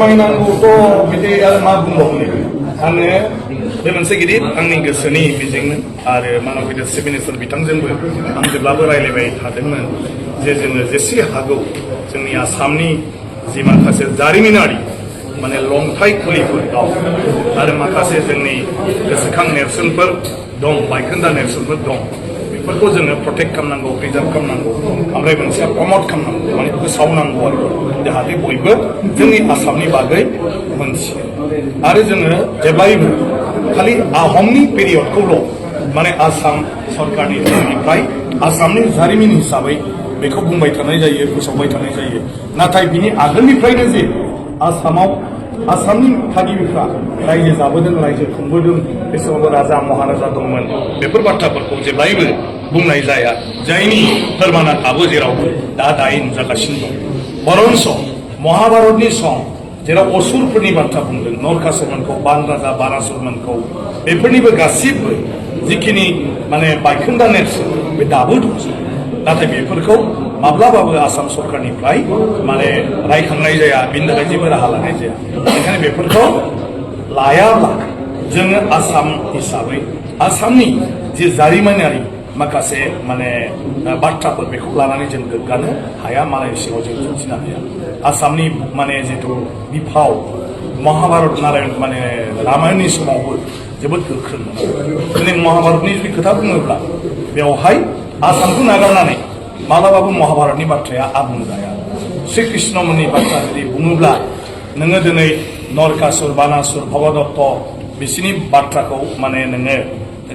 फोरमायनांगौथ' बिदि आरो मा बुंबावनो आङो बे मोनसे गिदिर आंनि गोसोनि बिजोंनो आरो मानव गिदिर चिफ मिनिस्टार बिथांजोंबो आं जेब्लाबो रायलायबाय थादोंमोन जे जोङो जेसे हागौ जोंनि आसामनि जि माखासे जारिमिनारि माने लंथाइ खुलिफोर दं आरो माखासे जोंनि गोसोखां नेरसोनफोर दं बायखोन्दा नेरसोनफोर दं बेफोरखौ जोङो प्रटेक्ट खालामनांगौ प्रिजार्भ खालामनांगौ ओमफ्राय मोनसेया प्रमट खालामनांगौ माने फोसावनांगौ आरो जाहाथे बयबो जोंनि आसामनि बागै मोनथियो आरो जोङो जेब्लायबो खालि आहमनि पिरियडखौल' माने आसाम सरकारनि तरफनिफ्राय आसामनि जारिमिन हिसाबै बेखौ बुंबाय थानाय जायो फोसावबाय थानाय जायो नाथाय बिनि आगोलनिफ्रायनो जे आसामाव आसामनि थागिबिफ्रा रायजो जाबोदों रायजो खुंबोदों बे समावबो राजा महाराजा दंमोन बेफोर बाथ्राफोरखौ जेब्लायबो बुंनाय जाया जायनि फोरमाना दाबो जेरावबो दायो नुजागासिनो दं बरन्स महाभारतनि सम जेराव असुरफोरनि बाथ्रा बुंदों नरकासुरमोनखौ बान राजा बानासुरमोनखौ बेफोरनिबो गासिबो जिखिनि माने बायखोन्दा नेरसोन बे दाबो दं नाथाय बेफोरखौ माब्लाबाबो आसाम सरकारनिफ्राय माने रायखांनाय जाया बिनि थाखाय जेबो राहा लानाय जाया बेनिखायनो बेफोरखौ लायाब्ला जोङो आसाम हिसाबै आसामनि जि जारिमिनारि माखासे माने बाथ्राफोर बेखौ लानानै जों गोग्गानो हाया मालायनि सिगाङाव जों दिन्थिनो हाया आसामनि माने जिथु बिफाव महाभारत नारायण माने रामायणनि समावबो जोबोद गोख्रों दिनै महाभारतनि जुदि खोथा बुङोब्ला बेवहाय आसामखौ नागारनानै मालाबाबो महाभारतनि बाथ्राया आबुं जाया श्री कृष्णमोननि बाथ्रा जुदि बुङोब्ला नोङो दिनै नरकासुर बानासुर भगदत्त बिसोरनि बाथ्राखौ माने नोङो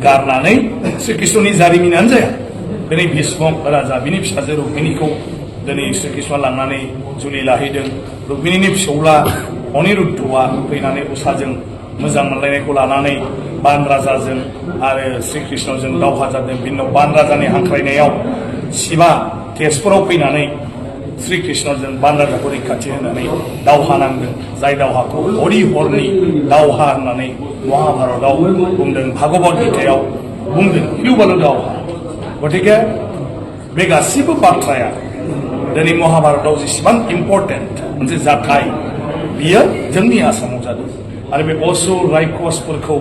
गारनानै श्री कृष्णनि जारिमिनानो जाया दिनै भीष्म राजा बिनि फिसाजो रुक्मिणीखौ दिनै श्री कृष्ण लांनानै जुलि लाहैदों रुक्मिणीनि फिसौला अनिरुद्धआ फैनानै उषाजों मोजां मोनलायनायखौ लानानै बान राजाजों आरो श्री कृष्णजों दावहा जादों बिनि उनाव बान राजानि हांख्रायनायाव शिवा तेजपुराव फैनानै श्री कृष्णजों बान राजाखौ रैखाथि होनानै दावहा नांदों जाय दावहाखौ हरि हरनि दावहा होननानै महाभारतआव बुंदों भागवत गीतायाव बुंदों हिउबालु दावहा गतिके बे गासिबो बाथ्राया दिनै महाभारतआव जेसेबां इम्पर्टेन्ट मोनसे जाथाय बियो जोंनि आसामाव जादों आरो बे असुर रायखसफोरखौ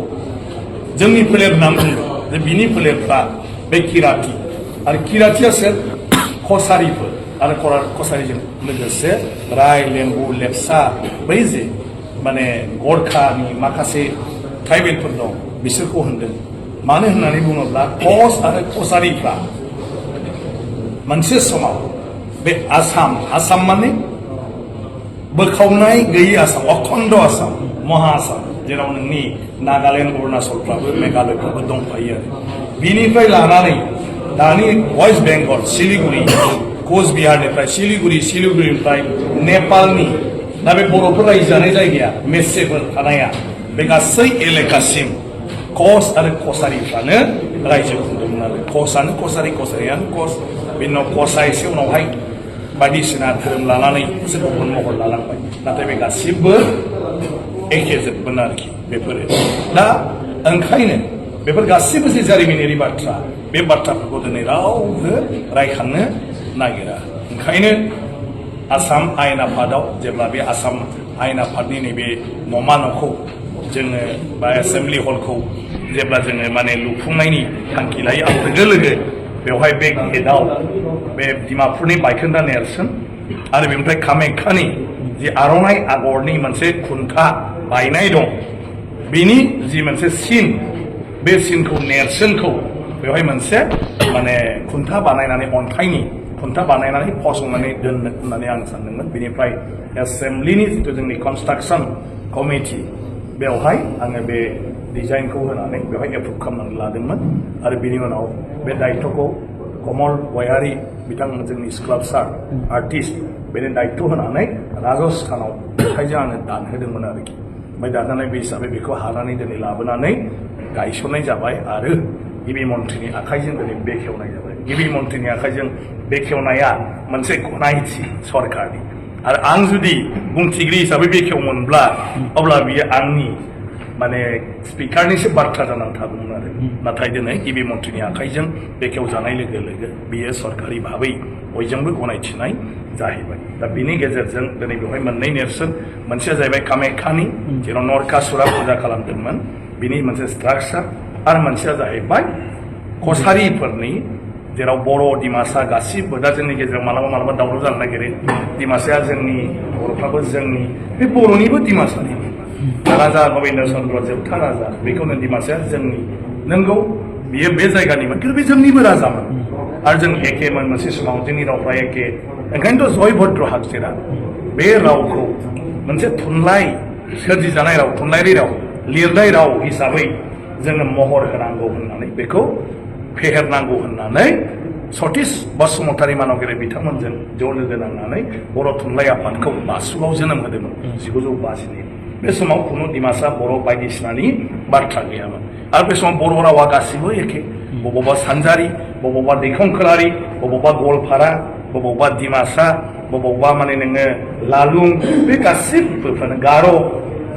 जोंनि फोलेर होनना बुंदों जे बिनि फोलेरफ्रा बे किराति आरो किरातिया सोर कसारिफोर आरो कसारिजों लोगोसे राय लेम्बु लेपसा बै जे माने गरखानि माखासे ट्राइबेलफोर दं बिसोरखौ होनदों मानो होननानै बुङोब्ला कस आरो कसारिफ्रा मोनसे समाव बे आसाम माने बोखावनाय गैयै आसाम अखण्ड आसाम महा आसाम जेराव नोंनि नागालेण्ड अरुणाचलफ्राबो मेघालयफ्राबो दंफायो आरो बिनिफ्राय लानानै दानि वेस्ट बेंगल सिलिगुरि कचबिहारनिफ्राय सिलिगुरिनिफ्राय नेपालनि दा बे बर'फोर रायजो जानाय जायगाया मेसेफोर थानाया बे गासै एलेकासिम कस आरो कसारिफ्रानो रायजो खुंदोंमोन आरो कसानो कसारि कसारियानो कस बिनि उनाव कसा एसे उनावहाय बायदिसिना धोरोम लानानै एसे गुबुन महर लालांबाय नाथाय बे गासिबो एखे जोबमोन आरोखि बेफोरो दा ओंखायनो बेफोर गासिबो जे जारिमिनारि बाथ्रा बे बाथ्राफोरखौ दिनै रावबो रायखांनो नागिरा ओंखायनो आसाम आयेन आफादाव जेब्ला बे आसाम आयेन आफादनि नैबे नमा न'खौ जोङो बा एसेम्बलि हलखौ जेब्ला जोङो माने लुफुंनायनि थांखि लायो लोगो लोगो बेवहाय बे गेटआव बे डिमापुरनि बायखोन्दा नेरसोन आरो बेनिफ्राय कामाख्यानि जि आर'नाइ आगरनि मोनसे खुन्था बायनाय दं बिनि जि मोनसे सिन बे सिनखौ नेरसोनखौ बेवहाय मोनसे माने खुन्था बानायनानै अन्थाइनि खुन्था बानायनानै फसंनानै दोननो होननानै आं सानदोंमोन बेनिफ्राय एसेम्बलिनि जिथु जोंनि कनस्ट्राक्सन कमिटि बेवहाय आङो बे डिजाइनखौ होनानै बेवहाय एप्रुभ खालामनानै लादोंमोन आरो बिनि उनाव बे दायित्वखौ कमल गयारि बिथां जोंनि स्काल्पचार आर्टिस्ट बेनो दायित्व होनानै राजस्थानाव आखाइजों आङो दानहोदोंमोन आरोखि ओमफ्राय दाननानै बे हिसाबै बेखौ हानानै दिनै लाबोनानै गायसननाय जाबाय आरो गिबि मन्थ्रिनि आखाइजों दिनै बेखेवनाय जाबाय गिबि मन्थ्रिनि आखाइजों बेखेवनाया मोनसे गनायथि सरकारनि आरो आं जुदि बुंथिगिरि हिसाबै बेखेवोमोनब्ला अब्ला बियो आंनि माने स्पिकारनिसो बाथ्रा जानानै थागौमोन आरो नाथाय दिनै गिबि मन्थ्रिनि आखाइजों बेखेवजानाय लोगो लोगो बियो सरकारि भाबै बयजोंबो गनायथिनाय जाहैबाय दा बिनि गेजेरजों दिनै बेवहाय मोननै नेरसोन मोनसेया जाहैबाय कामाख्यानि जेराव नरकासुरा फुजा खालामदोंमोन बिनि मोनसे स्ट्राक्चार आरो मोनसेया जाहैबाय कसारिफोरनि जेराव बर' डिमासा गासिबो दा जोंनि गेजेराव मालाबा मालाबा दावराव जानो नागिरो डिमासाया जोंनि बर'फ्राबो जोंनि बे बर'निबो डिमासानि राजा गबिन्द चन्द्र जोबथा राजा बेखौनो डिमासाया जोंनि नंगौ बियो बे जायगानिमोन खिन्थु बे जोंनिबो राजामोन आरो जों एखेमोन मोनसे समाव जोंनि रावफ्रा एखे ओंखायनोथ' जयभद्र हागजेरा बे रावखौ मोनसे थुनलाइ सोरजिजानाय राव थुनलाइयारि राव लिरनाय राव हिसाबै जोङो महर होनांगौ होननानै बेखौ फेहेरनांगौ होननानै सतीश बसुमतारी मानगिरि बिथांमोनजों ज' लोगो नांनानै बर' थुनलाइ आफादखौ बासुगाव जोनोम होदोंमोन 1952 बे समाव खुनु डिमासा बर' बायदिसिनानि बाथ्रा गैयामोन आरो बे समाव बर' रावा गासिबो एखे बबावबा सानजारि बबावबा दैखंखोलारि बबावबा गवालपारा बबावबा डिमासा बबावबा माने नोङो लालुं बे गासिबोफ्रानो गार'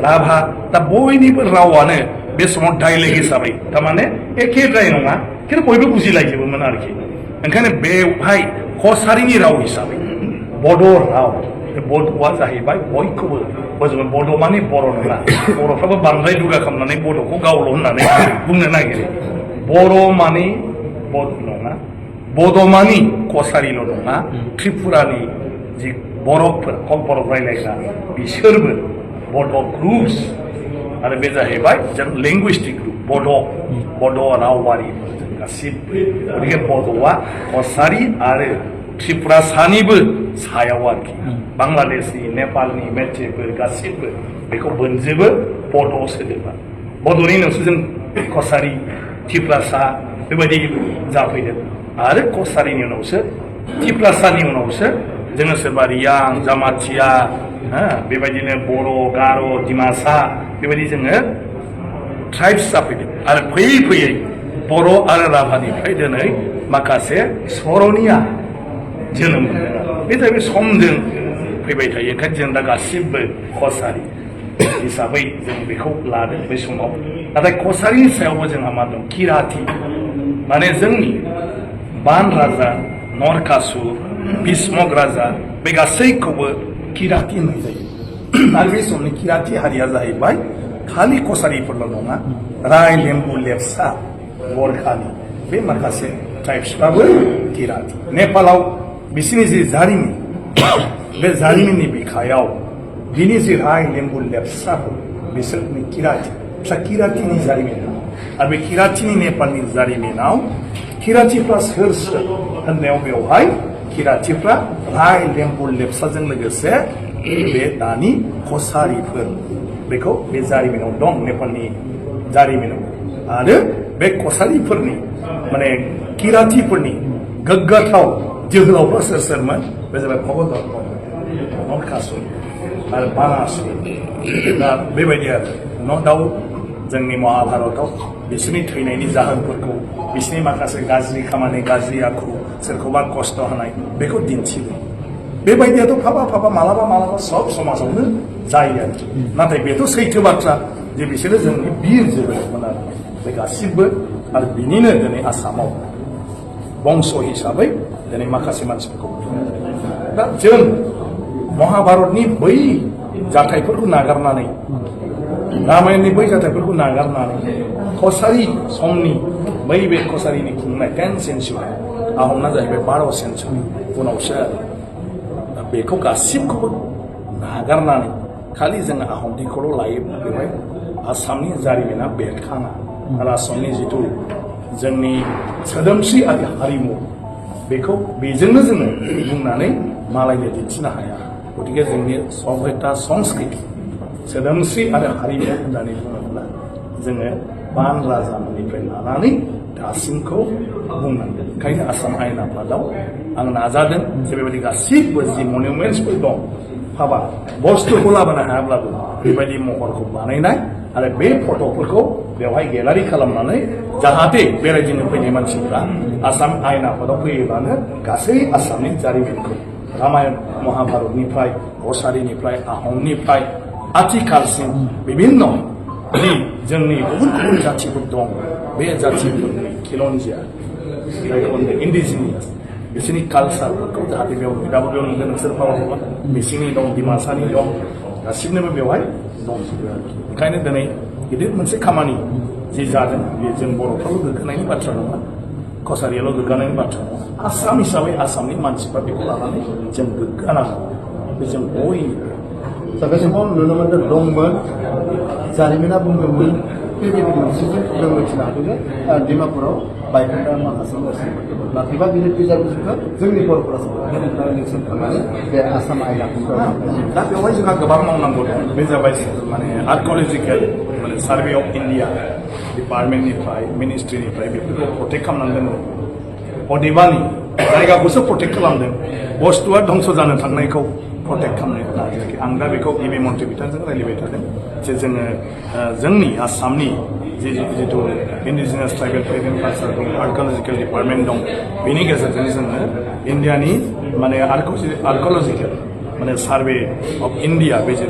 राभा दा बयनिबो रावानो बे समाव डाइलेक्ट हिसाबै थारमाने एखेद्राय नङा खिन्थु बयबो बुजिलायजोबोमोन आरोखि ओंखायनो बेवहाय कसारिनि राव हिसाबै बड' राव बड'आ जाहैबाय बयखौबो बड' माने बर' नङा बर'फ्राबो बांद्राय दुगा खालामनानै बड'खौ गावल' होननानै बुंनो नागिरो बर' माने बड' नङा बड' माने कसारिल' नङा त्रिपुरानि जि बर'फोर बर' रायलायग्रा बिसोरबो बड' ग्रुप्स आरो बे जाहैबाय जों लेंगुइस्टिक ग्रुप बड' रावारिफोर जों गासिबो गतिके बड'आ कसारि आरो त्रिपुरा सानिबो सायाव आरोखि बांलादेशनि नेपालनि मेथेफोर गासिबो बेखौ बोनजोबो बड' सोदोबा बड'नि उनावसो जों कसारि त्रिपुरासा बेबायदि जाफैदों आरो कसारिनि उनावसो त्रिपुरासानि उनावसो जोङो सोरबा रियां जामाथिया बेबायदिनो बर' गार' डिमासा बेबायदि जोङो ट्राइब्स जाफैदों आरो फैयै फैयै बर' आरो राभानिफ्राय दिनै माखासे सर'निया जोनोम मोनदों बे जाहैबाय समजों फैबाय थायो ओंखायनो जों दा गासिबो कसारि हिसाबै जों बेखौ लादों बे समाव नाथाय कसारिनि सायावबो जोंहा मा दं किराति माने जोंनि बान राजा नरकासुर भीष्मक राजा बे गासैखौबो किराति होननाय जायो आरो बे समनि किराति हारिया जाहैबाय खालि कसारिफोरल' नङा राय लेम्बु लेपसा गरखानि बे माखासे ट्राइब्सफ्राबो किराति नेपालाव बिसोरनि जि जारिमिन बे जारिमिननि बिखायाव बिनि जि राय लेम्बु लेपसाफोर बिसोरनि किराति फिसा किरातिनि जारिमिन आरो बे किरातिनि नेपालनि जारिमिनाव किरातिफ्रा सोर सोर होननायाव बेवहाय किरातिफ्रा राय लेम्बु लेपसाजों लोगोसे बे दानि कसारिफोर बेखौ बे जारिमिनाव दं नेपालनि जारिमिनाव आरो बे कसारिफोरनि माने किरातिफोरनि गोग्गाथाव जोहोलावफ्रा सोर सोरमोन बे जाबाय भगदत्त नरकासुर आरो बानासुर दा बेबायदि आरो न' दाउट जोंनि महाभारतआव बिसोरनि थैनायनि जाहोनफोरखौ बिसोरनि माखासे गाज्रि खामानि गाज्रि आखु सोरखौबा खस्थ' होनाय बेखौ दिन्थिदों बेबायदियाथ' फाबा मालाबा सब समाजावनो जायो आरोखि नाथाय बेथ' सैथो बाथ्रा जे बिसोरो जोंनि बिर जोहोलावमोन आरो बे गासिबो आरो बिनिनो दिनै आसामाव बंश हिसाबै दिनै माखासे मानसिफोरखौ दा जों महाभारतनि बै जाथायफोरखौ नागारनानै रामायणनि बै जाथायफोरखौ नागारनानै कसारि समनि बै बे कसारिनि खुंनाय 10th सेन्चुरि आहमना जाहैबाय 12th सेन्चुरि उनावसो दा बेखौ गासिबखौबो नागारनानै खालि जोङो आहमनिखौल' लायोब्ला बेवहाय आसामनि जारिमिना बेरखाङा आरो आसामनि जिथु जोंनि सोदोमस्रि आरो हारिमु बेखौ बेजोंनो जोङो बुंनानै मालायनो दिन्थिनो हाया गतिके जोंनि सभ्यता संस्कृति सोदोमस्रि आरो हारिमु होननानै बुङोब्ला जोङो बान राजामोननिफ्राय लानानै दासिमखौ बुंनांगोन ओंखायनो आसाम आयेन आफादाव आं नाजादों जे बेबायदि गासिबो जि मनिउमेन्टसफोर दं हाबा बस्तुखौ लाबोनो हायाब्लाबो बेबायदि महरखौ बानायनाय आरो बे फट'फोरखौ बेवहाय गेलारि खालामनानै जाहाथे बेरायदिनो फैनाय मानसिफ्रा आसाम आयेन आफादाव फैयोब्लानो गासै आसामनि जारिमिनखौ रामायण महाभारतनिफ्राय कसारिनिफ्राय आहमनिफ्राय आथिखालसिम बिभिन्न जि जोंनि गुबुन गुबुन जाथिफोर दं बे जाथिफोरनि खिलन्जिया इन्डिजिनियास बिसोरनि कालसारफोरखौ जाहाथे बेयाव दाबो बेयाव नुगोन नोंसोर पावारखौबा मिसिंनि दं डिमासानि दं गासिबनोबो बेवहाय दंजोबो आरोखि ओंखायनो दिनै गिदिर मोनसे खामानि जि जादों बे जों बर'फ्राल' गोग्गानायनि बाथ्रा नङा कसारियाल' गोग्गानायनि बाथ्रा नङा आसाम हिसाबै आसामनि मानसिफ्रा बेखौ लानानै जों गोग्गानांगौ बे जों बयनिबो बे समाव नुनो मोनदों दंमोन जारिमिना बुंदोंमोन बेबायदि मोनसेजों जों मिथिनो हादों डिमापुराव बायखोन्दा माखासे नेरसोनफोर दङ नाथायबा बिनि बिजाबफोरखौ जोंनि बर'फोरासो नेरसोन खालामनानै बे आसाम आयदाखौ दा बेवहाय जोंहा गोबां मावनांगौ दं बे जाबाय माने आर्किअलजिकेल माने सार्भे अफ इन्डिया डिपार्टमेन्टनिफ्राय मिनिस्ट्रिनिफ्राय बेफोरखौ प्रटेक्ट खालामनानै दोनो अदेबानि जायगाखौसो प्रटेक्ट खालामदों बुस्थुआ धंस जानो थांनायखौ प्रटेक्ट खालामनो नाजायाखै आं दा बेखौ गिबि मन्थ्रि बिथांजों रायज्लायबाय थादों जे जोङो जोंनि आसामनि जिथु इन्डिजिनियास ट्राइबेल पेरेन्ट कालचार दं आर्किअलजिकेल डिपार्टमेन्ट दं बेनि गेजेरजों जोङो इन्डियानि माने आर्किअलजिकेल माने सार्भे अफ इन्डिया बे जे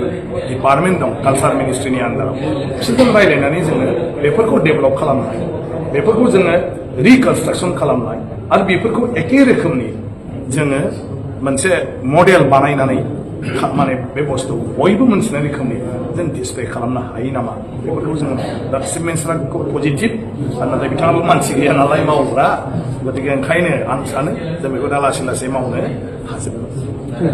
डिपार्टमेन्ट दं कालचार मिनिस्ट्रिनि आन्दाराव बिसोरजों रायज्लायनानै जोङो बेफोरखौ डेभेलप खालामनाय बेफोरखौ जोङो रिकनस्ट्राक्सन खालामनाय आरो बेफोरखौ एखे रोखोमनि जोङो मोनसे मडेल बानायनानै माने बे बुस्थु बयबो मोनथिनाय रोखोमनि जों डिसप्ले खालामनो हायो नामा बेफोरखौ जोङो दा चिफ मिनिस्टारा पजिटिभ आरो नाथाय बिथाङाबो मानसि गैया नालाय मावग्रा गतिके ओंखायनो आं सानो जों बेखौ दा लासै लासै मावनो हाजोबगोन